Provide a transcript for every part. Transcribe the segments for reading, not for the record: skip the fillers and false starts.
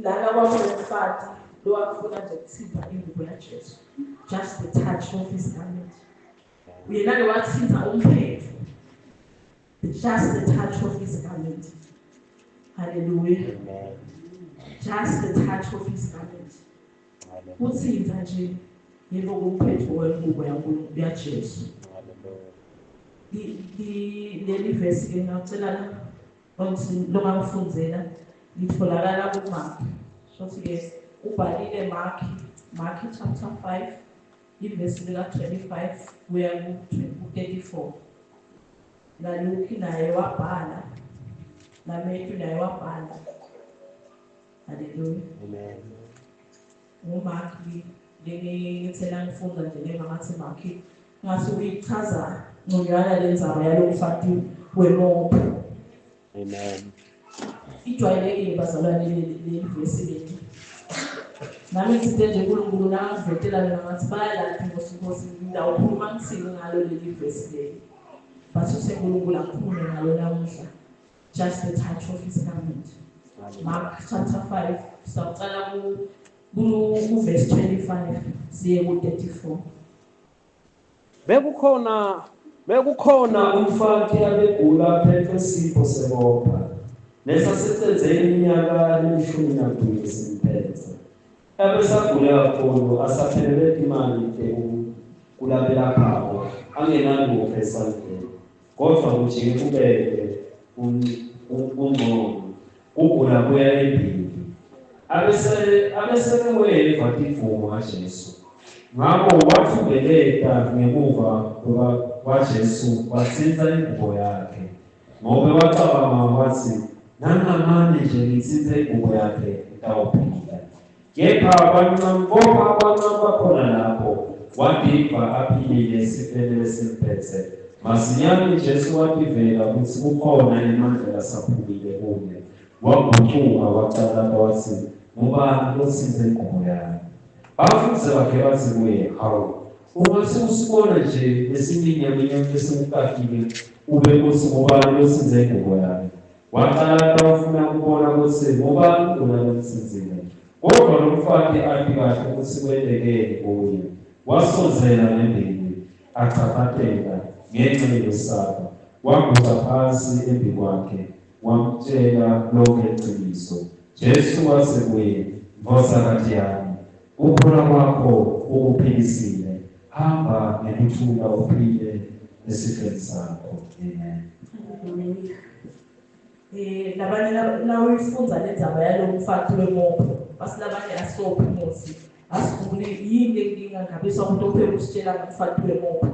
Lana kwakunomfati lowafuna nje ukuthinta ingubo yaJesu. Just the touch of his garment. Uyena ke wathinta umphetho. Just the touch of his garment. Hallelujah. Amen. Just the touch of his garment. Hallelujah. Kuthinta nje yebo umphetho wengubo yaNkulunkulu yaJesu. Hallelujah. Leli verse ke ngiyacela la longangifundzela litholakala kuMark. Shothi ke ubhalile Mark, Mark chapter 5 ivesi lika 25 kuya ku 34. Na Luke naye wabhala, na Matthew naye wabhala. Hallelujah. Amen. NguMark lengithela ngifunda nje lema ngathi Mark ngathi uyichaza ngconywana lendzaba yalomfati wemopho. Amen. Ijwayelekile bazalwane leli vesi leli. Nami ngithe nje uNkulunkulu nangivetela mina ngathi bayalaphi ngosinkosi ngidawukhuluma ngithini ngalo leli vesi leli. But uthe uNkulunkulu akukhulume ngalo namuhla. Just the touch of his garment. Hallelujah. Mark chapter 5 sawucala ku ku verse 25 siye ku 34. Bekukhona umfati abegula phethwe sifo sebopha nesasecedze iminyaka lelishumi nakubili simphethe. Abesagule kakhulu asaphelelwe timali kulabelaphako angenalutho esandleni kodvwa kujike kubeke kungcono kugula kuya embili. Abese weva tivumo ngaJesu. Ngakho wathumbeleta ngemuva kwaJesu watsintsa ingubo yakhe. Ngobe wacabanga wathi nangamane nje ngitsintse ingubo yakhe ngitawuphila. Kepha kwancamba khona lapho wativa aphilile esifeni lesimphethe. Masinyane Jesu wativela kutsi kukhona emandla lasaphumile kuye. Wagucuka wacala wathi ngubani lotsintse ingubo yami? Bafundzi bakhe batsi kuye, hawu, ungatsi usibona nje lesiminyaminya lesikukakile ube kutsi ngubani lotsintse ingubo yami? Wacala wafuna kubona kutsi ngubani lona lomtsintsile. Kodvwa lomfati ati kahle kutsi kwentekeni kuye. Wasondzela ngembili achaphatela ngenxa yekwesaba. Waguca phasi embikwakhe wamtjela lonkhe liciniso. Jesu watsi kuye, ndvodzakati yami, kukholwa kwakho kukuphilisile. Hamba ngekuthula uphile esifeni sakho. Amen. Hallelujah. Labanye nawuyifundza lendzaba yalomfati wemopho basilabanye asophi musi asiguli yini lenkinga ngabe samuntu ophela usitshela ngomfati wemopho.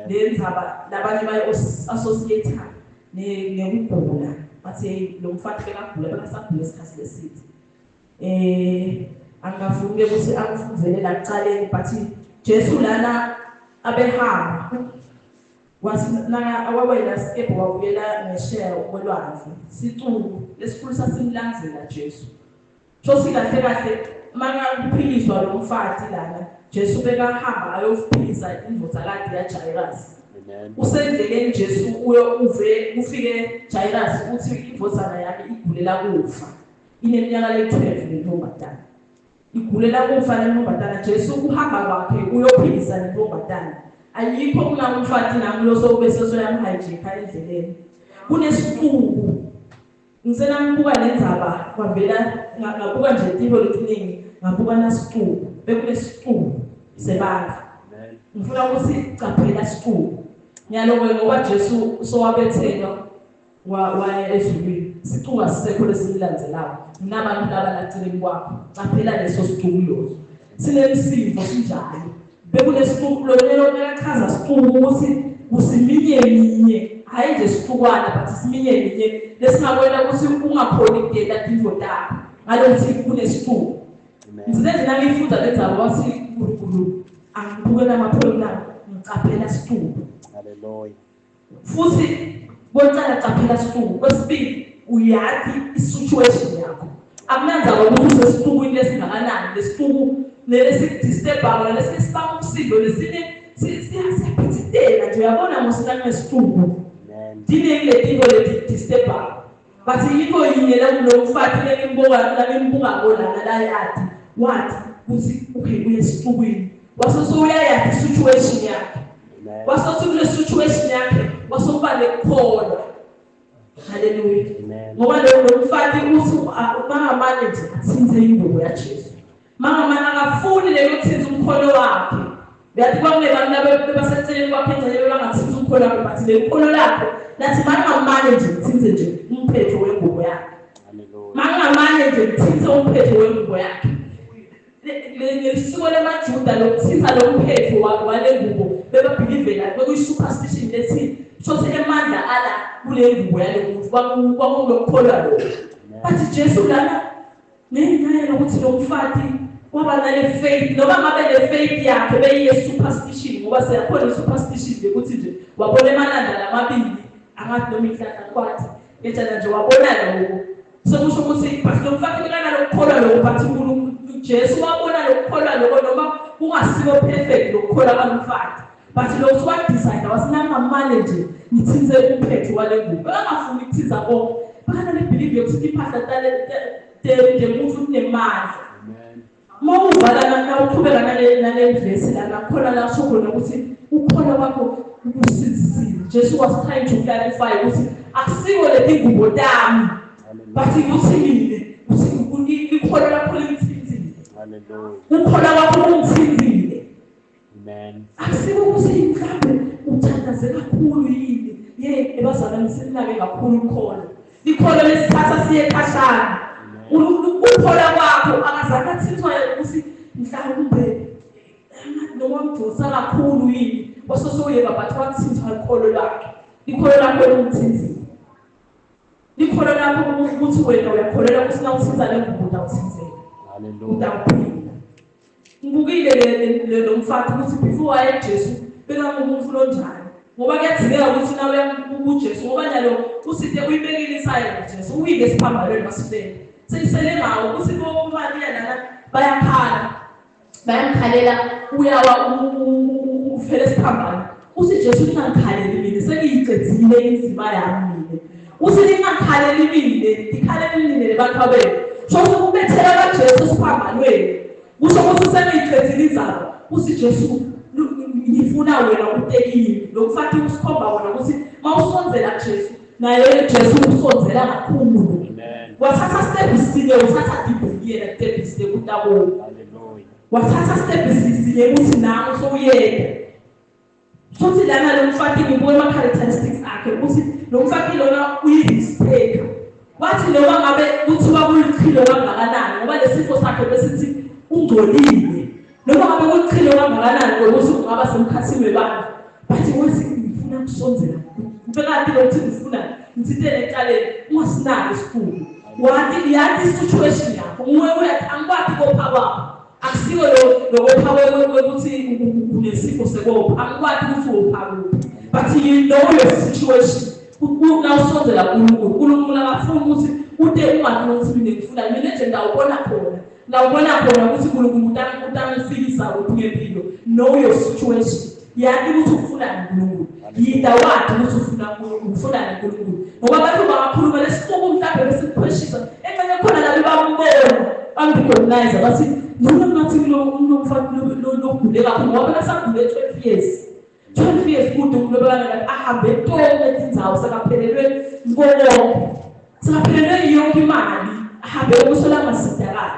Lendzaba labanye bayi associate nekugula bathi lo mfati bekagula bekasagula isikhathi leside. Angafuni ke ukuthi angifundzele la kucaleni but Jesu lana abehamba wathi naka awawela sikebhe wabuyela ngesheya kwelwandle sicuku lesikhulu sasimlandzela Jesu. Shothi kahle kahle manga kuphiliswa lo mfati lana Jesu bekahamba ayophilisa indvodzakati yaJairus. Amen. Usendleleni Jesu uyo uve kufike Jairus uthi indvodzana yami igulela kufa. Ineminyaka le-12 lentombazana. Igulela kufa lentombazana. Jesu uhamba kwakhe uyophilisa lentombazana. Ayikho kuna umfati nami lo sowube sesoyamhijacka endleleni. Kunesicuku. Ngisena ngibuka lendzaba kwavela ngabuka nje tintfo letiningi ngabuka nasicuku bekunesicuku sebantu. Amen. Ngifuna ukuthi caphela sicuku. Ngiyaloke ngoba Jesu sowabethelwa waya ezulwini. Sicuku asisekho lesimlandzelako. Nabantu laba laceleni kwakho. Caphela leso sicuku loso. Sinemsindvo sinjalo. Bekunesicuku lelo lekachaza sicuku ukuthi kusiminye minye hayi nje sicukwana but siminye minye lesingakwela ukuthi ungakhoni kugenda tintfo takho ngalokuthi kunesicuku. Amen. Ngithe nje nangifunda lendzaba wathi uNkulunkulu angibuke lamapholi la ngicaphela sicuku. Hallelujah. Futhi kwecala caphela sicuku kwesibili uyati isituation yakho. Akunandzaba ukuthi usesicukwini lesingakanani lesicuku lelesidisturbako lesisibanga umsindo lesinye siyaphithitela nje uyabona ngosinani nesicuku. Amen. Diningi letinto leti disturbako. Bathi yikho yinye la mfati lengimbuka langimbukako lana la yathi wathi kuthi okay uye esixukwini wase sowuyayathi situation yakhe wasothi kule situation yakhe wasokuba nekukholwa. Haleluya. Ngoba lo mfati uthi mangamane nje athinte ingubo yaJesu. Mangamane akafuni leyo kuthinta umkhono wakhe. Uyathi kwakunebantu laba bebaseceleni kwakhe engxenye bebangathinta umkhono wakhe but le mkhono lakhe lathi mangamane nje ngithinte nje umphetho wengubo yakhe. Mangamane nje ngithinte umphetho wengubo yakhe. Lelisiko lemaJuda lokuthinta lo mphetho wale ngubo bebabhilivela bekuyi-superstition lethi sothi emandla ala kule ngubo yale muntu kwakunokukholwa lokho. But Jesu lana ngenxa yokuthi lo mfati waba nale faith noma ngabe le faith yakhe beyiye superstition ngoba siyakhona i-superstition nje ukuthi nje wabona emalanda lamabili angathi noma inhlahla kwathi ngejana nje wabona lokho sekusho ukuthi but lo mfati bekanalokukholwa lokho but uNkulunkulu Jesu wabona lokukholwa lokho noma kungasiko perfect lokukholwa kwalomfati but lo usuwadecide wasinangamane nje ngithinte umphetho wale ngubo bekangafuni ukuthinza konke bakanale believe yokuthi impahla temuntu kunemandla uma uvala nawuqhubeka nale nale vesi lana khona la kusho khona ukuthi ukholwa kwakho ukusindisile. Jesu was trying to clarify ukuthi akusiko leti ngubo tami but ukuthi mina ukuthi ikholwa lakho lingithinzile. Ukholwa kwakho kungithinzile. Amen. Akusiko ukuthi mhlambe uthandaze kakhulu yini. Ye ebazalwane sinake kakhulu ukholo. Ikholo lesithatha siye khashana. Ukukholwa kwakho akazange athintwa ukuthi mhlawumbe noma mdonsa kakhulu yini wasosuyeka but wathintwa ikholo lakhe. Ikholo lakho limthinzile. Ikholo lakho ukuthi wena uyakholelwa ukuthi nawuthinta le ngubo utawuthinzeka. Hallelujah. Utawuphila. Ngibukile lo mfati ukuthi before waye kuJesu bekangumuntu lonjani. Ngoba kuyadingeka ukuthi nawe uyakuJesu ngoba njalo usithe uyibekile isayini uJesu uwile esiphambanweni masifele. Seyisele ngawo ukuthi boMariya lana bayakhala. Bayamkhalela uyawa ufele esiphambano. Uthi Jesu ningangikhaleli mina sengiyicedzile inzima yami mina. Uthi ningangikhaleli mina ngikhaleli nina nebantu benu. So ukubethela kaJesu esiphambanweni kusho ukuthi sengiyicedzile inzalo. Uthi Jesu ngifuna wena utekile. Lo mfati usikhomba wona ukuthi mawusondzela kuJesu naye Jesu usondzela kakhulu. Wathatha step sinye uthatha dibhukiyela step sinye kutakuwo. Hallelujah. Wathatha step sinye ukuthi nawe sowuyeda. Futhi lana lo mfati ngibuka ama-characteristics akhe ukuthi lo mfati lona uyi-risk taker. Wathi noma ngabe kuthiwa kulichilo kangakanani ngoba lesifo sakhe besithi ungcolile. Noma ngabe kulichilo kangakanani ngokuthi ungaba semkhathini webandla. But wathi ngifuna kusondzela. Ubekade lokuthi ngifuna ngithintele ecaleni ungasinaki isikhulu. Wathi yathi situation yakho nguwe uyathi angikwati kopha kwakho. Akusiko lo lokopha kwekuthi unesifo sekopha angikwati ukuthi wopha kuphi. But you know your situation. Nawusondzela kuNkulunkulu, uNkulunkulu akafuni ukuthi ute ungathi ukuthi mina ngifuna mina nje ngawubona khona. Ngawubona khona ukuthi uNkulunkulu utangifikisa kuphi ngempilo. Know your situation. Yazi ukuthi ufunani uNkulunkulu. Yida wathi ukuthi ufuna uNkulunkulu, ufunani uNkulunkulu. Ngoba abantu bangakhuluma lesixuku mhlawumbe besikhweshisa. Enxenye khona labo bambona, bamrecognize bathi lona ngathi lo mfana lo gule kakhulu ngoba bekasagule 12 years. 12 years kude ukulobana ahambe tonke tindzawo sekaphelelwe konke. Sekaphelelwe yonke imali ahambe ukusola angasidakali.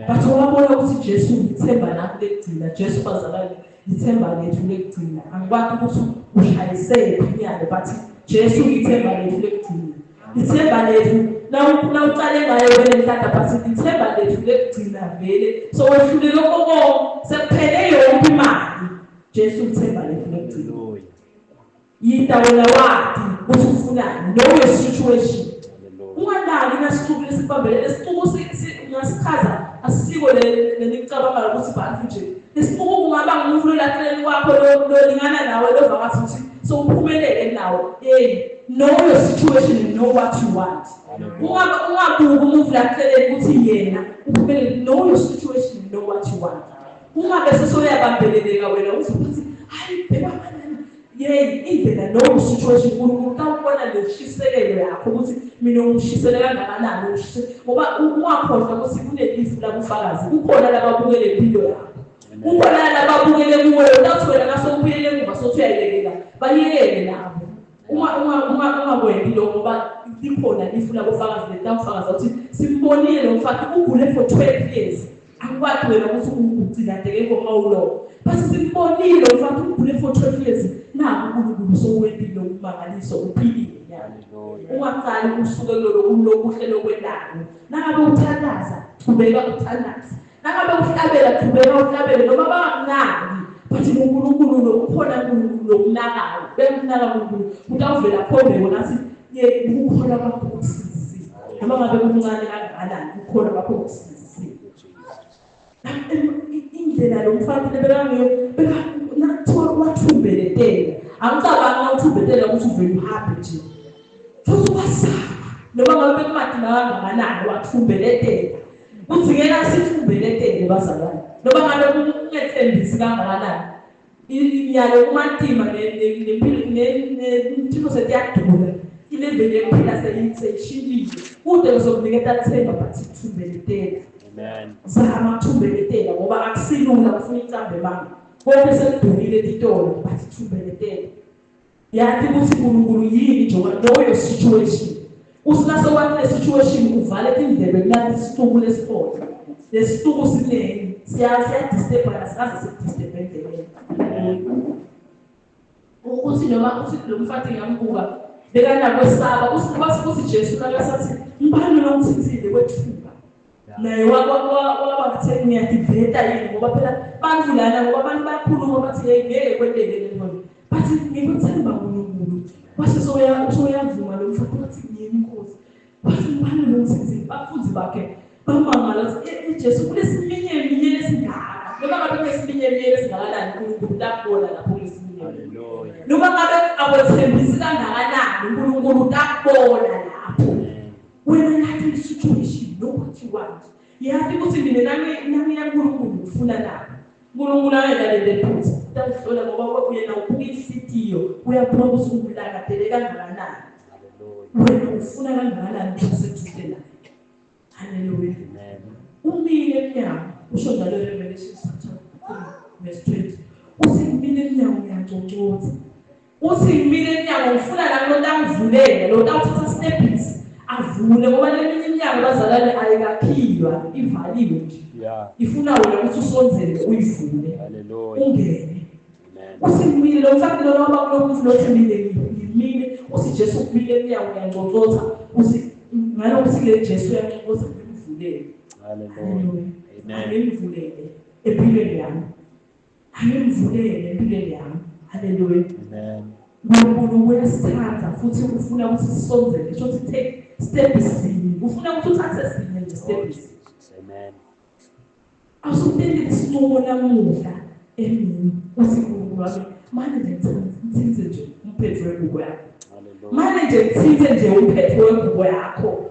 But wabona ukuthi Jesu ngithemba lami lekugcina. Jesu bazalwane ithemba lethu lekugcina. Angikwati ukuthi ushayisephi inyalo but Jesu ithemba lethu lekugcina. Ithemba lethu nawuqale ngayo wena nhlahla but ithemba lethu lekugcina vele. So wehluleke konke sekuphele yonke imali. Jesu ithemba lethu lekugcina. Yida wena wati ukuthi ufunani. Know your situation. Unganaki nasixuku lesibambele lesixuku ungasichaza asisiko lenicabanga ukuthi bantu nje. Lesixuku kungaba ngumuntu lolaceleni kwakho lolingana nawe lova ngathi ukuthi sowuphumelele nawo. Hey, know your situation and know what you want. Ungabuki umuntu laceleni ukuthi yena uphumelele. Know your situation and know what you want. Ungabe sesoyabambeleleka wena uthi hayi bheka Yeyi indlela lowo situation uNkulunkulu utawubona leshisekelo yakho ukuthi mina ungishisele kangakanani ungishise ngoba ungakhohlwa ukuthi kunelifu labufakazi kukhona lababukele impilo yakho kukhona lababukele kuwe utawuthi wena nasewubuyele emuva sothi uyayekela bayekele nabo uma uma uma ungakwendi lokho ngoba likhona lifu labofakazi letawufakaza ukuthi simbonile lo mfati ugule for 12 years Akukwazi wena ukuthi ugcinadeke for how long. But simbonile umfana ugule for 12 years. Naku uNkulunkulu sowentile umangaliso uphilile nyalo. Ungaqali usuke kulolo kulokuhle lokwendawo. Nangabe uthandaza, qhubeka uthandaza. Nangabe uhlabela, qhubeka uhlabele noma bangakunaki. But uNkulunkulu lo ukhona uNkulunkulu lokunakayo. Bemnaka uNkulunkulu. Utawuvela khombe wona athi ukukholwa kwakho kukusizile. Noma ngabe kuncane kangakanani ukukholwa kwakho kukusizile. Indlela lo mfana lebekangiyo beka nakuthiwa wathumbeletela. Angicabangi uma uthumbeletela ukuthi uvele uhambe nje. Futhi wasaba noma ngabe bekumatima kangakanani wathumbeletela. Kudingeka sithumbeletele bazalwane. Noma ngabe kungethembisi kangakanani. Imiyalo kumatima nempilo nempilo setiyadula. Ileveli yekuphila seyishintshile. Kude lozokuniketa themba but thumbeletela. Amen. Zama kuthumbeketela ngoba akusilula kufuna icambe manga. Konke sekudumile etitolo but thumbeketela. Yathi ukuthi uNkulunkulu yini njengoba know your situation. Uthi nase wathi le situation uvale tindlebe kulapho isituku lesikhona. Lesituku siningi siya siya disturb sikaze sikudisturb endleleni. Uthi noma uthi lo mfati ngiyambuka bekanakwesaba uthi uthi Jesu nakasathi ngibani lo ngithintile kwethuka naye waba kuthe ngiyadiveta yini ngoba phela bantu lana ngoba abantu bayakhuluma bathi hey ngeke kwenteke le nto bathi ngikuthemba uNkulunkulu wase soya usoyavuma lo mfati wathi ngiyini inkosi wathi ngibani lo ngithintile bafundi bakhe bamangala ukuthi eh, eh, Jesu kulesiminye minye lesingaka noma ngabe kulesiminye minye lesingakanani uNkulunkulu utakubona lapho kulesiminye noma ngabe akwethembisi kangakanani uNkulunkulu utakubona lapho wena nathi i-situation know what you want yazi ukuthi mina nami nami yaNkulunkulu ngifuna lapho uNkulunkulu angeke lento ephutha utawuhlola ngoba uyena ubuka inhlitiyo uyabona ukuthi umlakadele kangakanani wena ufuna kangakanani ukuthi useduze naye Haleluya. Amen. Umile emnyango, usho njalo Revelation chapter 3 verse 20. Uthi ngimile emnyango ngiyangcongcotha. Uthi ngimile emnyango ngifuna la lo tangivulela, lo tawuthatha stepis avule ngoba leminye iminyango bazalwane ayikakhiywa, ivaliwe nje. Yeah. Ifuna wena ukuthi usondzele uyivule. Hallelujah. Ungene. Amen. Uthi ngimile lo mfana lo waba kulo muntu lo uthi mina ngimile uthi Jesu kumile emnyango ngiyangcongcotha uthi ngalokuthi ke Jesu uyangcongcotha ngimvulele. Hallelujah. Hallelujah. Amen. Angimvulele empilweni yami. Angimvulele empilweni yami. Hallelujah. Amen. uNkulunkulu uyasithanda futhi ufuna ukuthi sisondzele. Sho ukuthi take step sinye. Ufuna ukuthi uthathe sinye nje Oh, step. Jesus. Amen. Awusutendele isinqumo namuhla emini uthi uNkulunkulu wami manje nje ngithinte nje umphetho wengubo yakho. Hallelujah. Manje nje ngithinte nje umphetho wengubo yakho.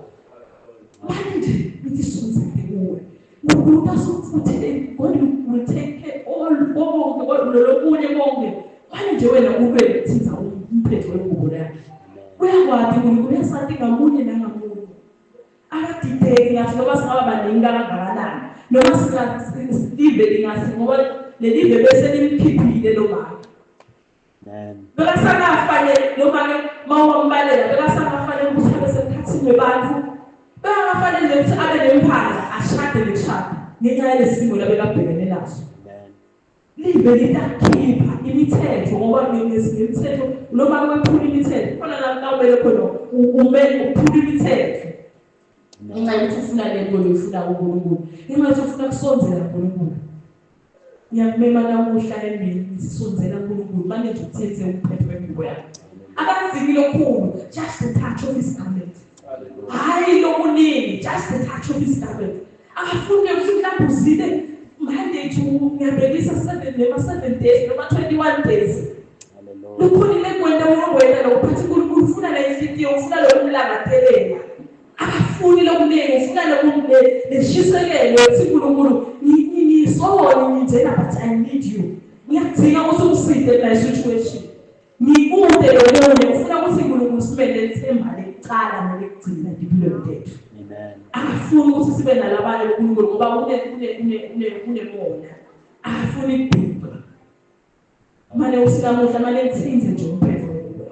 Manje nje ngithi sondzele kuwe. uNkulunkulu asukuthuthele God will take care all konke lolokunye konke. Manje nje wena ube ngithinta umphetho wengubo yakho. Amen. Uyakwati uNkulunkulu uyasati ngamunye nangamunye. Akadideki ngathi noma singaba baningi kangakanani noma singalive lingasi ngoba lelive bese limkhiphile lo mama. Amen. Bekasakafanele lo make mawambalela bekasakafanele ukuthi abe semkhathini webantu. Bekakafanele ukuthi abe nempahla ashade nekushada ngenxa yalesimo labekabhekene naso. Amen. Live litakhipha imithetho ngoba ngemithetho noma kwephula imithetho khona la kumele khona umele uphula imithetho ngenxa yokuthi ufuna le nto loyifuna kuNkulunkulu ngenxa yokuthi ufuna kusondzela kuNkulunkulu ngiyakumema namuhla emini ngisondzela kuNkulunkulu manje nje uthethe umphetho wengubo yakho akadingi lokhulu just the touch of his garment hayi lokuningi just the touch of his garment akafuni ukuthi mhlawumbe uzile Monday to ngiyabekisa 7 noma 7 days noma 21 days Hallelujah. lukhona lekwenta uyokwenta lokho phathi uNkulunkulu ufuna le inhliziyo ufuna lokumlangatelela akafuni lokuningi ufuna lokumneshisekelo ethi uNkulunkulu ngisoni nginjena but I need you ngiyakudinga ukuthi ungiside my situation Ngikude lomunye ufuna ukuthi uNkulunkulu simele ithemba lekucala nelekugcina empilweni tethu. Amen. Akafuni ukuthi sibe nalabanye uNkulunkulu ngoba kune kune kune kune kunemona. Akafuni ukubhubha. Mane usinamuhla mane ngithinze nje umphetho wengubo.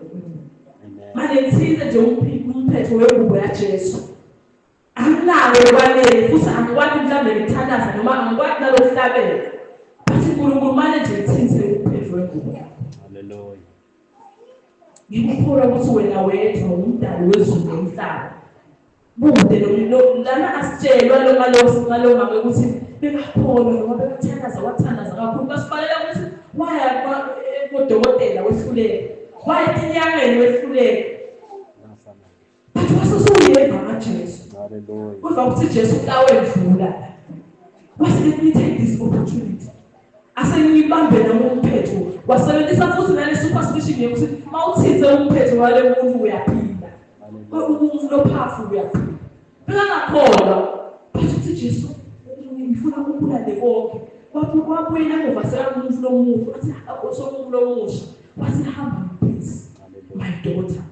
Amen. Mane ngithinze nje umphetho wengubo yaJesu. Anginako lokwanele futhi angikwati mhlawumbe ngithandaza noma angikwati nalokuhlabela. Bathi uNkulunkulu mane nje ngithinze umphetho wengubo yakho. Hallelujah. Ngikukholwa ukuthi wena wedwa umdali wezulu nomhlaba. Kude lo lana asitshelwa lo ngalo ngalo mama ukuthi bekakholwa noma bekathandaza wathandaza kakhulu basibalela ukuthi waya kodokotela wehluleka. Waya etinyangeni wehluleka. But wasusuyeva ngaJesu. Hallelujah. Uva ukuthi Jesu utawedlula. Wase let me take this opportunity. Asengibambe noma umphetho. Wasebenzisa futhi nale superstition yokuthi mawuthinthe umphetho wale muntu uyaphila. Umuntu lophafu uyaphila. Bekangakholwa. But uthi Jesu ngifuna ukubulale konke. Wabuyela emuva sekamuntu lomuhle. Wathi somuntu lomusha. Wathi hamba ngepeace. My daughter.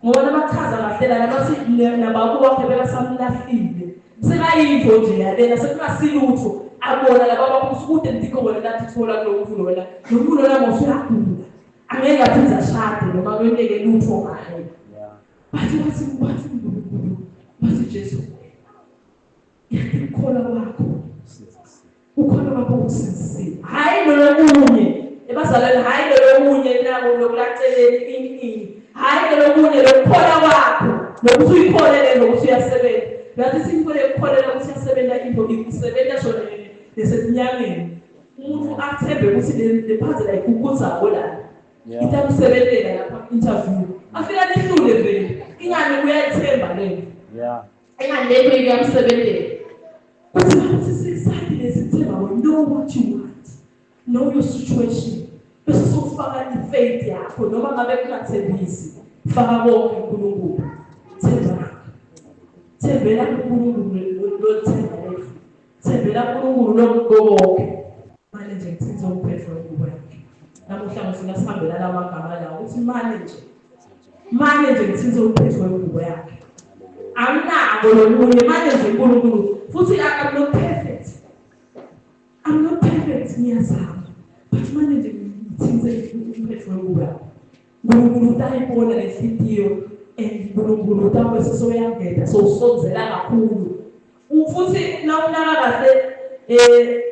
Ngoba nabachaza kahle lana bathi nababa wakhe bekasamlahlile. Sekayinto nje yalena sekungasilutho. Abona laba bakuthi kude ndikho wena lathi thola kulo mfulo wena. Lo mfulo lona ngosuyagula. Angeke aphinde ashade noma kwenteke lutho ngaye. Yeah. Bathi wathi wathi uNkulunkulu wathi Jesu yathi ukukholwa kwakho ukholwa kwakho kusindisile. Hayi lokunye ebazalwane hayi lokunye nako lokulaceleni ini ini. Hayi lokunye lokukholwa kwakho nokuthi uyikhole le nokuthi uyasebenza. Uyathi simkhole ukukholela ukuthi uyasebenza into ikusebenza sona nesetinyangeni. Umuntu athembe ukuthi le phazela igugudzako la. Yeah. Itakusebentela lapha ku-interview. Afika nihlule vele. Ingani uyayithemba lento. Yeah. Ingani lento iyamsebentela. Kuthi ukuthi sisathi lesithemba we know what you want. Know your situation. Bese sokufaka i-faith yakho noma ngabe kungathembisi. Faka konke uNkulunkulu. Themba. Thembela kuNkulunkulu lo themba lethu. Thembela kuNkulunkulu lokonke. Manje nje ngithinta umphetho wengubo yakhe. Namuhla ngifuna sihambe lala magama lawo ukuthi manje nje manje nje ngithinta umphetho wengubo yakhe. Anginako lokunye manje nje uNkulunkulu futhi I'm not perfect. I'm not perfect ngiyazama. But manje nje ngithinte umphetho wengubo yakhe. uNkulunkulu utayibona lenhliziyo and uNkulunkulu utawube sesoyangeda sowusondzela kakhulu. Futhi nawunaka kahle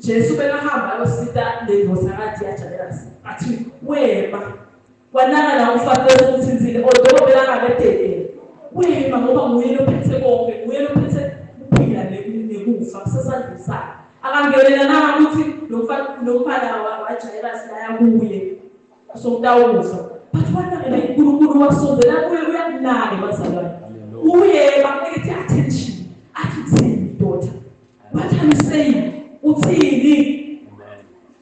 Jesu bekahamba ayosita le ndvodzakati yaJairus athi wema wanaka la umfati losumthintsile although bekangabedekele wema ngoba nguye lophethe konke nguye lophethe kuphila nekufa kusesandleni sakhe akangenelanga ukuthi lo mfati lo mfana waJairus laya kuye sokutawufa but wanakela uNkulunkulu wasondela kuye uyakunaka bazalwane uye bakunikethe attention athi uthini daughter what are you saying uthini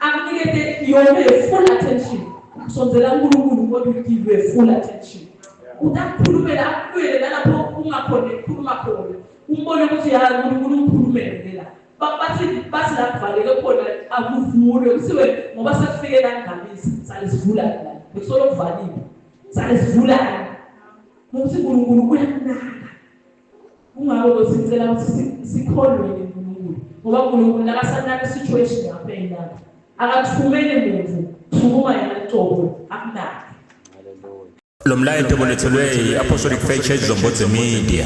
akunikete yonke full attention sondela uNkulunkulu kodwa you give you full attention utakukhulumela akubuyele nalapho ungakhona ukukhuluma khona umbone ukuthi ya uNkulunkulu ungikhulumele la bathi bathi la kuvaleke khona akuvulwe kuthiwe ngoba sekufike la ngamisa sale sivula la bekusolo kuvaliwe sale sivula ngokuthi uNkulunkulu uyakunaka kungako ukuthi ngicela ukuthi sikholwe uNkulunkulu ngoba uNkulunkulu nakasanaka situation yakho eyinaka akathumeli muntu sukuma yena cobo akunake. Hallelujah. Lo mlayeto olethelwe yi-Apostolic Faith Church Zombodze Media.